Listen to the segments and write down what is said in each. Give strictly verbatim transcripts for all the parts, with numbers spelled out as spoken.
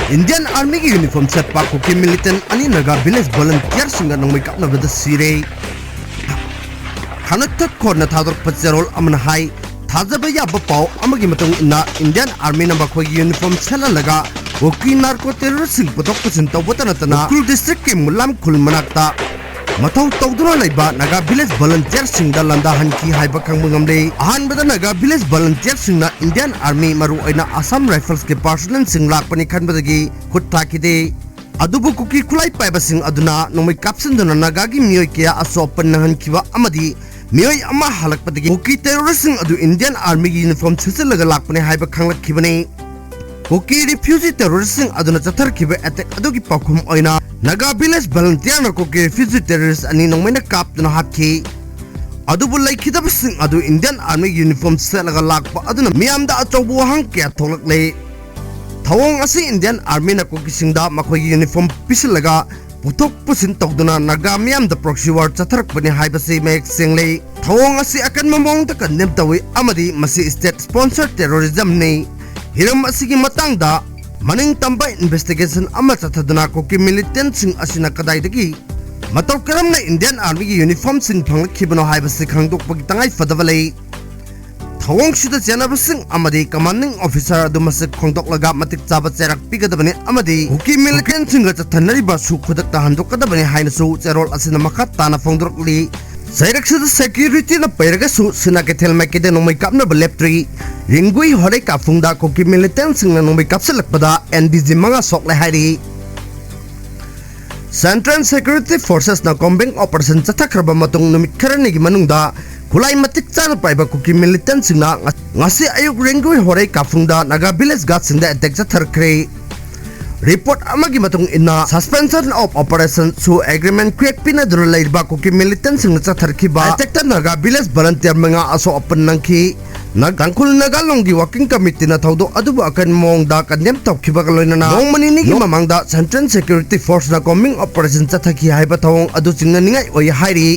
Indian Army ꯒꯤ uniform ꯁꯦꯠꯄ ꯀꯨꯀꯤ militant ꯑꯅꯤ Naga village volunteer ꯁꯤꯡꯒ ꯅꯣꯡꯃꯩ ꯀꯥꯞꯅꯕꯗ ꯁꯤꯔꯦ꯫ ꯊꯥꯅ ꯊꯠꯈꯣꯟꯅ ꯊꯥꯗꯣꯔꯛꯄ ꯆꯦꯔꯣꯜ ꯑꯃꯅ ꯍꯥꯏ, ꯊꯥꯖꯕ ꯌꯥꯕ ꯄꯥꯎ ꯑꯃꯒꯤ ꯃꯇꯨꯡ ꯏꯟꯅ Indian Army ꯅ ꯃꯈꯣꯏꯒꯤ uniform ꯁꯦꯠꯍꯜꯂꯒ ꯀꯨꯀꯤ narco terrorist ꯁꯤꯡ ꯄꯨꯊꯣꯛ ꯄꯨꯁꯤꯟ ꯇꯧꯕꯇ ꯅꯠꯇꯅ ꯎꯈ꯭ꯔꯨꯜ district ꯀꯤ ꯃꯨꯂꯥꯝ ꯈꯨꯜ ꯃꯅꯥꯛꯇ ꯃꯊꯧ ꯇꯧꯗꯨꯅ ꯂꯩꯕ Naga village volunteer ꯁꯤꯡꯗ ꯂꯥꯟꯗꯥꯍꯟꯈꯤ ꯍꯥꯏꯕ ꯈꯪꯕ ꯉꯝꯂꯦ꯫ ꯑꯍꯥꯟꯕꯗ Naga village volunteer ꯁꯤꯡꯅ Indian Army, ꯃꯔꯨꯑꯣꯏꯅ Assam Rifles ꯀꯤ personnel ꯁꯤꯡ ꯂꯥꯛꯄꯅꯤ ꯈꯟꯕꯗꯒꯤ ꯈꯨꯠ ꯊꯥꯈꯤꯗꯦ꯫ ꯑꯗꯨꯕꯨ ꯀꯨꯀꯤ ꯈꯨꯠꯂꯥꯏ ꯄꯥꯏꯕꯁꯤꯡ ꯑꯗꯨꯅ ꯅꯣꯡꯃꯩ ꯀꯥꯞꯁꯤꯟꯗꯨꯅ Naga ꯒꯤ ꯃꯤꯑꯣꯏ ꯀꯌꯥ ꯑꯁꯣꯛ ꯑꯄꯟ ꯅꯪꯍꯟꯈꯤꯕ ꯑꯃꯗꯤ ꯃꯤꯑꯣꯏ ꯑꯃ ꯍꯜꯂꯛꯄꯗꯒꯤ ꯀꯨꯀꯤ terrorist ꯁꯤꯡ ꯑꯗꯨ Indian Army ꯒꯤ uniform ꯁꯦꯠꯆꯤꯜꯂꯒ ꯂꯥꯛꯄꯅꯤ ꯍꯥꯏꯕ ꯈꯪꯂꯛꯈꯤꯕꯅꯤ꯫ ꯀꯨꯀꯤ refugee terrorist ꯁꯤꯡ ꯑꯗꯨꯅ ꯆꯠꯊꯔꯛꯈꯤꯕ attack ꯑꯗꯨꯒꯤ ꯄꯥꯎꯈꯨꯝ ꯑꯣꯏꯅ Naga village volunteer ꯅ ꯀꯨꯀꯤ refugee terrorist ꯑꯅꯤ ꯅꯣꯡꯃꯩꯅ ꯀꯥꯞꯇꯨꯅ ꯍꯥꯠꯈꯤ꯫ ꯑꯗꯨꯕꯨ ꯂꯩꯈꯤꯗꯕꯁꯤꯡ ꯑꯗꯨ Indian Army uniform ꯁꯦꯠꯂꯒ ꯂꯥꯛꯄ ꯑꯗꯨꯅ ꯃꯤꯌꯥꯝꯗ ꯑꯆꯧꯕ ꯋꯥꯍꯪ ꯀꯌꯥ ꯊꯣꯛꯂꯛꯂꯦ꯫ ꯊꯧꯑꯣꯡ ꯑꯁꯤ Indian Army ꯅ ꯀꯨꯀꯤꯁꯤꯡꯗ ꯃꯈꯣꯏꯒꯤ uniform ꯄꯤꯁꯤꯜꯂꯒ ꯄꯨꯊꯣꯛ ꯄꯨꯁꯤꯟ ꯇꯧꯗꯨꯅ Naga ꯃꯤꯌꯥꯝꯗ proxy war ꯆꯠꯊꯔꯛꯄꯅꯤ ꯍꯥꯏꯕꯁꯤ ꯃꯌꯦꯛ ꯁꯦꯡꯂꯦ꯫ ꯊꯧꯑꯣꯡ ꯑꯁꯤ ꯑꯀꯟꯕ ꯃꯑꯣꯡꯗ condemn ꯇꯧꯏ ꯑꯃꯗꯤ ꯃꯁꯤ state sponsor terrorism ꯅꯤ꯫ ꯍꯤꯔꯝ ꯑꯁꯤꯒꯤ ꯃꯇꯥꯡꯗ ꯃꯅꯤꯡ ꯇꯝꯕ investigation ꯑꯃ ꯆꯠꯊꯗꯨꯅ ꯀꯨꯀꯤ militant ꯁꯤꯡ ꯑꯁꯤꯅ ꯀꯗꯥꯏꯗꯒꯤ ꯃꯇꯧ ꯀꯔꯝꯅ Indian Army ꯒꯤ uniform ꯁꯤꯡ ꯐꯪꯂꯛꯈꯤꯕꯅꯣ ꯍꯥꯏꯕꯁꯤ ꯈꯪꯗꯣꯛꯄꯒꯤ ꯇꯉꯥꯏ ꯐꯗꯕ ꯂꯩ꯫ ꯊꯧꯑꯣꯡꯁꯤꯗ ꯆꯦꯟꯅꯕꯁꯤꯡ ꯑꯃꯗꯤ commanding officer ꯑꯗꯨ ꯃꯁꯛ ꯈꯪꯗꯣꯛꯂꯒ ꯃꯇꯤꯛ ꯆꯥꯕ ꯆꯩꯔꯥꯛ ꯄꯤꯒꯗꯕꯅꯤ ꯑꯃꯗꯤ ꯀꯨꯀꯤ militant ꯁꯤꯡꯒ ꯆꯠꯊꯅꯔꯤꯕ ꯑꯁꯨ ꯈꯨꯗꯛꯇ ꯍꯟꯗꯣꯛꯀꯗꯕꯅꯤ ꯍꯥꯏꯅꯁꯨ ꯆꯦꯔꯣꯜ ꯑꯁꯤꯅ ꯃꯈꯥ ꯇꯥꯅ ꯐꯣꯡꯗꯣꯔꯛꯂꯤ꯫ ꯆꯩꯔꯛꯁꯤꯗ security ꯅ ꯄꯩꯔꯒꯁꯨ ꯁꯤꯅ ꯀꯩꯊꯦꯜ ꯃꯥꯏꯀꯩꯗ ꯅꯣꯡꯃꯩ ꯀꯥꯞꯅꯕ ꯂꯦꯞꯇ꯭ꯔꯤ꯫ ꯔꯤꯡꯒꯨꯏ ꯍꯣꯔꯩ ꯀꯥꯐꯨꯡꯗ ꯀꯨꯀꯤ militant ꯁꯤꯡꯅ ꯅꯣꯡꯃꯩ ꯀꯥꯞꯁꯤꯜꯂꯛꯄꯗ N D G ꯃꯉꯥ ꯁꯣꯛꯂꯦ ꯍꯥꯏꯔꯤ꯫ Central Security Forces ꯅ combing operation ꯆꯠꯊꯈ꯭ꯔꯕ ꯃꯇꯨꯡ ꯅꯨꯃꯤꯠ ꯈꯔꯅꯤꯒꯤ ꯃꯅꯨꯡꯗ ꯈꯨꯠꯂꯥꯏ ꯃꯇꯤꯛ ꯆꯥꯅ ꯄꯥꯏꯕ ꯀꯨꯀꯤ militant ꯁꯤꯡꯅ ꯉ-, ꯉꯁꯤ ꯑꯌꯨꯛ ꯔꯦꯡꯒꯨꯏ ꯍꯣꯔꯩ ꯀꯥꯐꯨꯡꯗ Naga village guard ꯁꯤꯡꯗ attack ꯆꯠꯊꯔꯛꯈ꯭ꯔꯦ꯫ Report ꯑꯃꯒꯤ ꯃꯇꯨꯡ ꯏꯟꯅ, suspension of operation ꯁꯨ agreement ꯀ꯭ꯔꯦꯛ ꯄꯤꯅꯗꯨꯅ ꯂꯩꯔꯤꯕ ꯀꯨꯀꯤ militant ꯁꯤꯡꯅ ꯆꯠꯊꯔꯛꯈꯤꯕ attack ꯇ Naga village volunteer ꯃꯉꯥ ꯑꯁꯣꯛ ꯑꯄꯟ ꯅꯪꯈꯤ꯫ ꯅ-, ꯇꯥꯡꯈꯨꯜ ꯅꯥꯒꯥ ꯂꯣꯡꯒꯤ working committee ꯅ ꯊꯧꯗꯣꯛ ꯑꯗꯨꯕꯨ ꯑꯀꯟꯕ ꯃꯑꯣꯡꯗ condemn ꯇꯧꯈꯤꯕꯒ ꯂꯣꯏꯅꯅ ꯅꯣꯡꯃ ꯅꯤꯅꯤꯒꯤ ꯃꯃꯥꯡꯗ Central Security Force ꯅ combing operation ꯆꯠꯊꯈꯤ ꯍꯥꯏꯕ ꯊꯧꯑꯣꯡ ꯑꯗꯨ ꯆꯤꯡꯅꯅꯤꯡꯉꯥꯏ ꯑꯣꯏ ꯍꯥꯏꯔꯤ꯫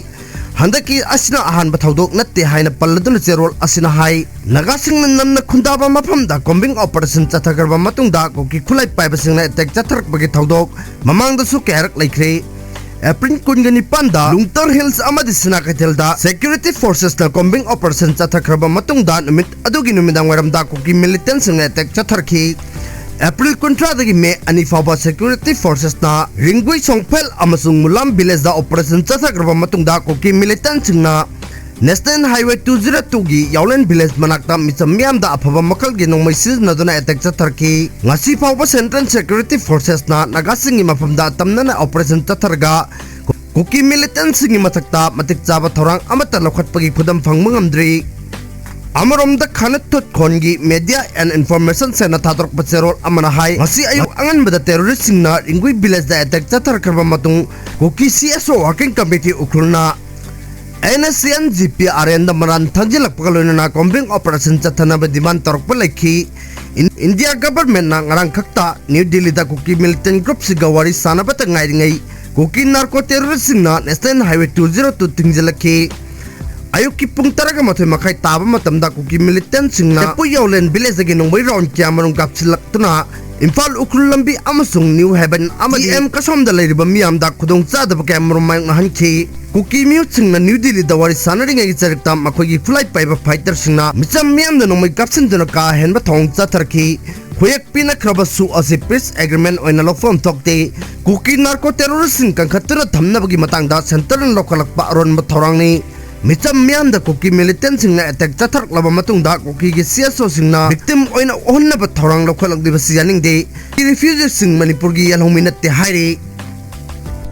ꯍꯟꯗꯛꯀꯤ ꯑꯁꯤꯅ ꯑꯍꯥꯟꯕ ꯊꯧꯗꯣꯛ ꯅꯠꯇꯦ ꯍꯥꯏꯅ ꯄꯜꯂꯗꯨꯅ ꯆꯦꯔꯣꯜ ꯑꯁꯤꯅ ꯍꯥꯏ꯫ ꯅꯥꯒꯥꯁꯤꯡꯅ ꯅꯝꯅ ꯈꯨꯟꯗꯥꯕ ꯃꯐꯝꯗ combing operation ꯆꯠꯊꯈ꯭ꯔꯕ ꯃꯇꯨꯡꯗ ꯀꯨꯀꯤ ꯈꯨꯠꯂꯥꯏ ꯄꯥꯏꯕꯁꯤꯡꯅ attack ꯆꯠꯊꯔꯛꯄꯒꯤ ꯊꯧꯗꯣꯛ ꯃꯃꯥꯡꯗꯁꯨ ꯀꯌꯥꯔꯛ ꯂꯩꯈ꯭ꯔꯦ꯫ ꯑꯦꯄ꯭ꯔꯤꯜ ꯀꯨꯟꯒ ꯅꯤꯄꯥꯟꯗ ꯂꯨꯡꯇꯔ ꯍꯤꯜꯁ ꯑꯃꯗꯤ ꯁꯤꯅꯥ ꯀꯩꯊꯦꯜꯗ security forcesꯅ combing operation ꯆꯠꯊꯈ꯭ꯔꯕ ꯃꯇꯨꯡꯗ ꯅꯨꯃꯤꯠ ꯑꯗꯨꯒꯤ ꯅꯨꯃꯤꯗꯥꯡ ꯋꯥꯏꯔꯝꯗ ꯀꯨꯀꯤ militantꯁꯤꯡꯅ attack ꯆꯠꯊꯔꯛꯈꯤ꯫ ꯑꯦꯄ꯭ꯔꯤꯜ ꯀꯨꯟꯊ꯭ꯔꯥꯗꯒꯤ ꯃꯦ ꯑꯅꯤ ꯐꯥꯎꯕ security forcesꯅ ꯔꯤꯡꯒꯨꯏ ꯁꯣꯡꯐꯦꯜ ꯑꯃꯁꯨꯡ ꯃꯨꯂꯥꯝ villageꯗ operation ꯆꯠꯊꯈ꯭ꯔꯕ ꯃꯇꯨꯡꯗ ꯀꯨꯀꯤ militantꯁꯤꯡꯅ National Highway two zero twoꯒꯤ ꯌꯥꯎꯂꯦꯟ village ꯃꯅꯥꯛꯇ ꯃꯤꯆꯝ ꯃꯤꯌꯥꯝꯗ ꯑꯐꯕ ꯃꯈꯜꯒꯤ ꯅꯣꯡꯃꯩ ꯁꯤꯖꯤꯟꯅꯗꯨꯅ attack ꯆꯠꯊꯔꯛꯈꯤ꯫ ꯉꯁꯤ ꯐꯥꯎꯕ Central Security Forcesꯅ ꯅꯥꯒꯥꯁꯤꯡꯒꯤ ꯃꯐꯝꯗ ꯑꯇꯝꯅꯅ operation ꯆꯠꯊꯔꯒ ꯀꯨꯀꯤ militantꯁꯤꯡꯒꯤ ꯃꯊꯛꯇ ꯃꯇꯤꯛ ꯆꯥꯕ ꯊꯧꯔꯥꯡ ꯑꯃꯠꯇ ꯂꯧꯈꯠꯄꯒꯤ ꯈꯨꯗꯝ ꯐꯪꯕ ꯉꯝꯗ꯭ꯔꯤ꯫ ꯑꯃꯔꯣꯝꯗ ꯈꯥꯅꯠ ꯊꯣꯠꯈꯣꯟꯒꯤ Media and Information Centreꯅ ꯊꯥꯗꯣꯔꯛꯄ ꯆꯦꯔꯣꯜ ꯑꯃꯅ ꯍꯥꯏ, ꯉꯁꯤ ꯑꯌꯨꯛ ꯑꯉꯟꯕꯗ terroristꯁꯤꯡꯅ ꯔꯤꯡꯒꯨꯏ villageꯗ attack ꯆꯠꯊꯔꯛꯈ꯭ꯔꯕ ꯃꯇꯨꯡ ꯀꯨꯀꯤ CSO working committee ꯎꯈ꯭ꯔꯨꯜꯅ NSCN GPRNꯗ ꯃꯔꯥꯟ ꯊꯥꯡꯖꯤꯜꯂꯛꯄꯒ ꯂꯣꯏꯅꯅ combing operation ꯆꯠꯊꯅꯕ demand ꯇꯧꯔꯛꯄ ꯂꯩꯈꯤ꯫ ꯏꯟ-, India governmentꯅ ꯉꯔꯥꯡ ꯈꯛꯇ ꯅ꯭ꯌꯨ ꯗꯤꯜꯂꯤꯗ ꯀꯨꯀꯤ militant groupꯁꯤꯡꯒ ꯋꯥꯔꯤ ꯁꯥꯟꯅꯕꯇ ꯉꯥꯏꯔꯤꯉꯩ ꯀꯨꯀꯤ narco terroristꯁꯤꯡꯅ National Highway two zero two ꯊꯤꯡꯖꯤꯜꯂꯛꯈꯤ꯫ ꯑꯌꯨꯛꯀꯤ ꯄꯨꯡ ꯇꯔꯥꯒ ꯃꯥꯊꯣꯏ ꯃꯈꯥꯏ ꯇꯥꯕ ꯃꯇꯝꯗ ꯀꯨꯀꯤ militantꯁꯤꯡꯅ ꯂꯦꯄꯨ ꯌꯥꯎꯂꯦꯟ villageꯗꯒꯤ ꯅꯣꯡꯃꯩ round ꯀꯌꯥꯃꯔꯨꯝ ꯀꯥꯞꯁꯤꯜꯂꯛꯇꯨꯅ ꯏꯝꯐꯥꯜ ꯎꯈ꯭ꯔꯨꯜ ꯂꯝꯕꯤ ꯑꯃꯁꯨꯡ ꯅ꯭ꯌꯨ ꯍꯦꯚꯟ ꯑꯃꯗꯤ ꯇꯤ ꯑꯦꯝ ꯀꯁꯣꯝꯗ ꯂꯩꯔꯤꯕ ꯃꯤꯌꯥꯝꯗ ꯈꯨꯗꯣꯡꯆꯥꯗꯕ ꯀꯌꯥꯃꯔꯨꯝ ꯃꯥꯌꯣꯛꯅꯍꯟꯈꯤ꯫ ꯀꯨꯀꯤ ꯃꯤꯍꯨꯠꯁꯤꯡꯅ ꯅ꯭ꯌꯨ ꯗꯤꯜꯂꯤꯗ ꯋꯥꯔꯤ ꯁꯥꯟꯅꯔꯤꯉꯩꯒꯤ ꯆꯔꯛꯇ ꯃꯈꯣꯏꯒꯤ ꯈꯨꯠꯂꯥꯏ ꯄꯥꯏꯕ fighterꯁꯤꯡꯅ ꯃꯤꯆꯝ ꯃꯤꯌꯥꯝꯗ ꯅꯣꯡꯃꯩ ꯀꯥꯞꯁꯤꯟꯗꯨꯅ ꯀꯥ ꯍꯦꯟꯕ ꯊꯧꯑꯣꯡ ꯆꯠꯊꯔꯛꯈꯤ꯫ ꯍꯨꯌꯦꯛ ꯄꯤꯅꯈ꯭ꯔꯕꯁꯨ ꯑꯁꯤ peace agreement ꯑꯣꯏꯅ ꯂꯧꯐꯝ ꯊꯣꯛꯇꯦ꯫ ꯀꯨꯀꯤ narco terroristꯁꯤꯡ ꯀꯟꯈꯠꯇꯨꯅ ꯊꯝꯅꯕꯒꯤ ꯃꯇꯥꯡꯗ centreꯅ ꯂꯧꯈꯠꯂꯛꯄ ꯑꯔꯣꯟꯕ ꯊꯧꯔꯥꯡꯅꯤ꯫ ꯃꯤꯆꯝ ꯃꯤꯌꯥꯝꯗ ꯀꯨꯀꯤ militantꯁꯤꯡꯅ attack ꯆꯠꯊꯔꯛꯂꯕ ꯃꯇꯨꯡꯗ ꯀꯨꯀꯤꯒꯤ CSOꯁꯤꯡꯅ victim ꯑꯣꯏꯅ ꯎꯍꯟꯅꯕ ꯊꯧꯔꯥꯡ ꯂꯧꯈꯠꯂꯛꯂꯤꯕꯁꯤ ꯌꯥꯅꯤꯡꯗꯦ꯫ Refugeeꯁꯤꯡ ꯃꯅꯤꯄꯨꯔꯒꯤ ꯌꯦꯜꯍꯧꯃꯤ ꯅꯠꯇꯦ ꯍꯥꯏꯔꯤ꯫